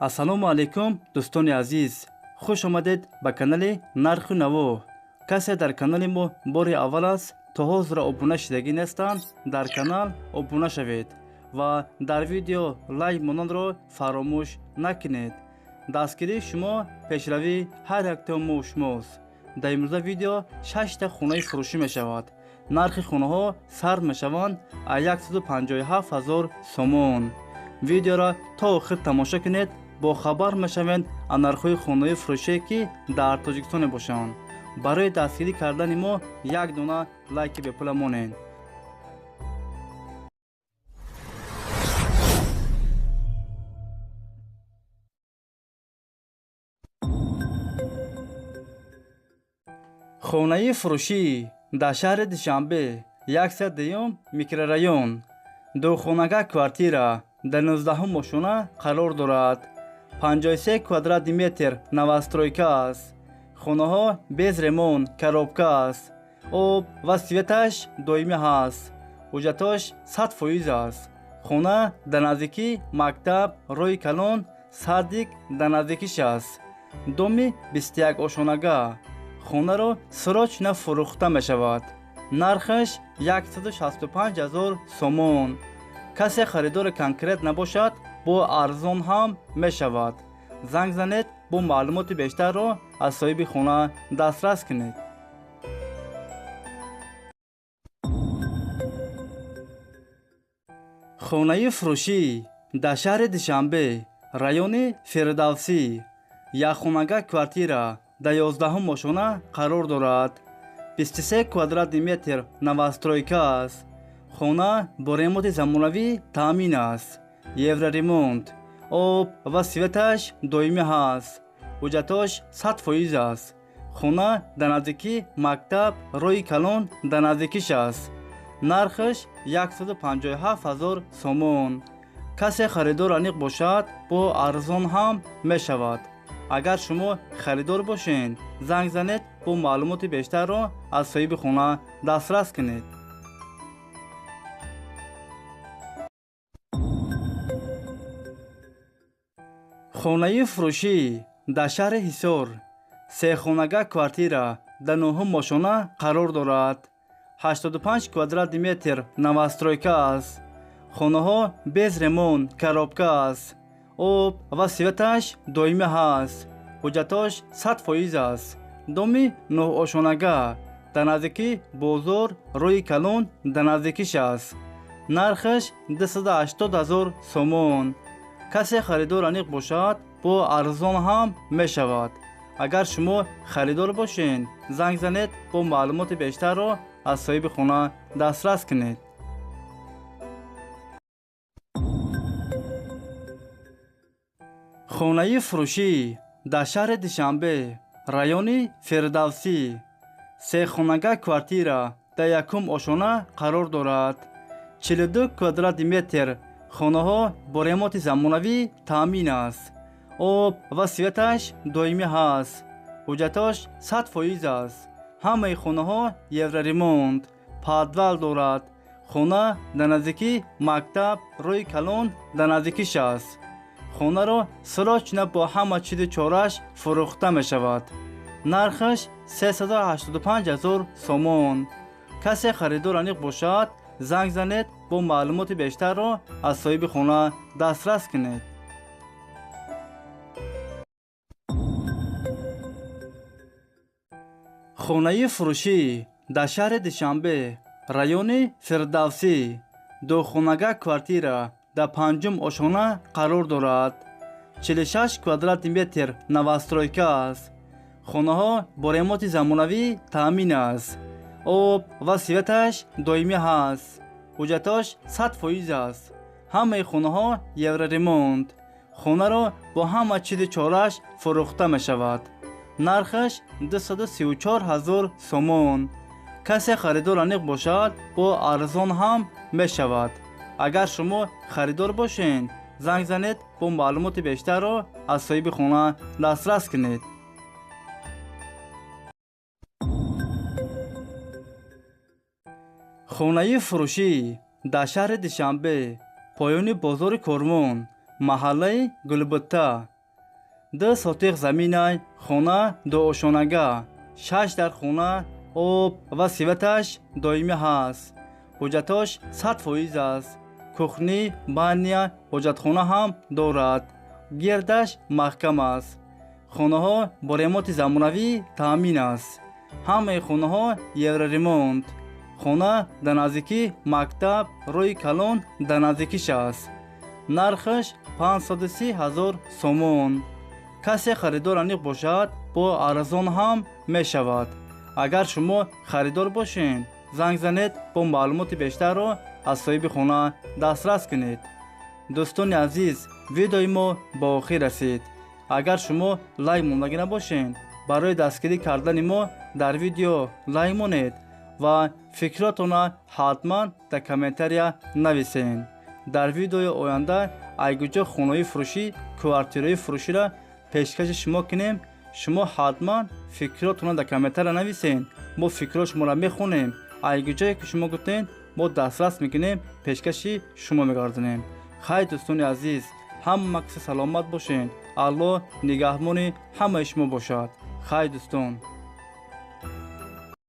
Ассалому алайкум, дӯстони азиз, хуш омадед ба канали Нарху наво. Касе дар канали мо бори аввал аст, то ҳозира обуна шидагӣ нестанд, дар канал обуна шавед ва дар видео лайк монанро фаромӯш накунед. Дастгирии шумо пешравии ҳар яктаи мо шумост. Дар имрӯза видео шашта хонаи фурӯшӣ мешавад. Нархи хонаҳо сар мешаванд аз 157 ҳазор сомон. Видеоро то охир тамошо кунед, бохабар мешавед аз нархҳои хонаҳои фурӯшие, ки дар Тоҷикистон мебошанд. Барои дастгирӣ кардани мо як дона лайки бепула монед. Хонаи фурӯшӣ дар шаҳри Душанбе, 103-юм микрорайон, духонага квартира дар 19-ум ошона қарор дорад. 53 квадратный метр, новостройка аст. Хонаҳо без ремонт, коробка аст. Об ва светаш доимӣ ҳаст. Ҳуҷҷатош 100% аст. Хона дар наздикии мактаб, роҳи калон, садик дар наздикиш аст. Доми 21 ошонага. Хонаро срочно фурӯхта мешавад. Нархаш 165 ҳазор сомон. Касе харидори конкрет набошад, бо арзон ҳам мешавад. Занг занед, бо маълумоти бештарро аз соҳиби хона дастрас кунед. Хонаи фурӯшӣ дар шаҳри Душанбе, райони Фирдавсӣ, якхонага квартира дар 11-ум ошона қарор дорад. 23 квадратный метр, новостройка аст. Хона бо ремонти замонавӣ таъмин аст, евроремонт. Об ва светаш доимӣ ҳаст. Ҳуҷҷатош 100% аст. Хона дар наздикии мактаб, роҳи калон дар наздикиш аст. Нархаш 157 ҳазор сомон. Касе харидор аниқ бошад, бо арзон ҳам мешавад. Агар шумо харидор бошед, занг занед, бо маълумоти бештарро аз соҳиби хона дастрас кунед. Хонаи фурӯшӣ дар шаҳри Ҳисор, сехонага квартира дар нӯҳум ошона қарор дорад. 85 квадратный метр, новостройка аст. Хонаҳо без ремонт, коробка аст. Об ва светаш доимӣ ҳаст. Ҳуҷҷатош 100% аст. Доми нӯҳошонага дар наздикии бозор, роҳи калон дар наздикиш аст. Нархаш 280 ҳазор сомон. Касе харидор аниқ бошад, бо арзон ҳам мешавад. Агар шумо харидор бошед, занг занед, бо маълумоти бештарро аз соҳиби хона дастрас кунед. Хонаи фурӯшӣ дар шаҳри Душанбе, райони Фирдавсӣ, сехонага квартира дар якум ошона қарор дорад. 42 квадратный метр. Хонаҳо бо ремонти замонавӣ таъмин аст. Об ва светаш доимӣ ҳаст. Ҳуҷҷатош 100% аст. Ҳамаи хонаҳо евроремонт, подвал дорад. Хона дар наздикии мактаб, роҳи калон дар наздикиш аст. Хонаро срочно бо ҳама чизу чорааш фурӯхта мешавад. Нархаш 385 ҳазор сомон. Касе харидор аниқ бошад, занг занед, бо маълумоти бештарро аз соҳиби хона дастрас кунед. Хонаи фурӯшӣ дар шаҳри Душанбе, райони Фирдавсӣ, духонага квартира дар панҷум ошона қарор дорад. 46 квадратный метр, новостройка аст. Хонаҳо бо ремонти замонавӣ таъмин аст. Об ва светаш доимӣ ҳаст. Ҳуҷҷатош 100% аст. Ҳамаи хонаҳо евроремонт. Хонаро бо ҳама чизу чорааш фурӯхта мешавад. Нархаш 234 ҳазор сомон. Касе харидор аниқ бошад, бо арзон ҳам мешавад. Агар шумо харидор бошед, занг занед, бо маълумоти бештарро аз соҳиби хона дастрас кунед. Хонаи фурӯшӣ дар шаҳри Душанбе, поёни бозори Корвон, маҳаллаи Гулбутта. 2 сотих заминай, хона дуошонага, 6 дар хона, об ва сиветаш доимӣ ҳаст. Ҳуҷҷатош 100% аст. Кухни, баня, ҳоҷатхона ҳам дорад. Гирдаш маҳкам аст. Хонаҳо бо ремонти замонавӣ таъмин аст. Ҳамаи хонаҳо евроремонт. Хона дар наздикии мактаб, роҳи калон дар наздикиш аст. Нархаш 530 000 сомон. Касе харидор аниқ бошад, бо арзон ҳам мешавад. Агар шумо харидор бошед, занг занед, бо маълумоти бештарро аз соҳиби хона дастрас кунед. Дӯстони азиз, видеои мо ба охир расид. Агар шумо лайк мондагӣ набошед, барои дастгирӣ кардани мо дар видео лайк монед ва фикротонро ҳатман дар комментария нависед. Дар видеои оянда айгуҷо хонаҳои фурӯшӣ, квартираҳои фурӯширо пешкаши шумо кунем, шумо ҳатман фикротонро дар комментария нависед. Мо фикрҳои шуморо мехонем. Айгуҷое ки шумо гуфтед, мо дастрас мекунем, пешкаши шумо мегардонем. Хайр, дӯстони азиз, ҳама касе саломат бошед. Аллоҳ нигаҳбони ҳамаи шумо бошад. Хайр, дӯстон.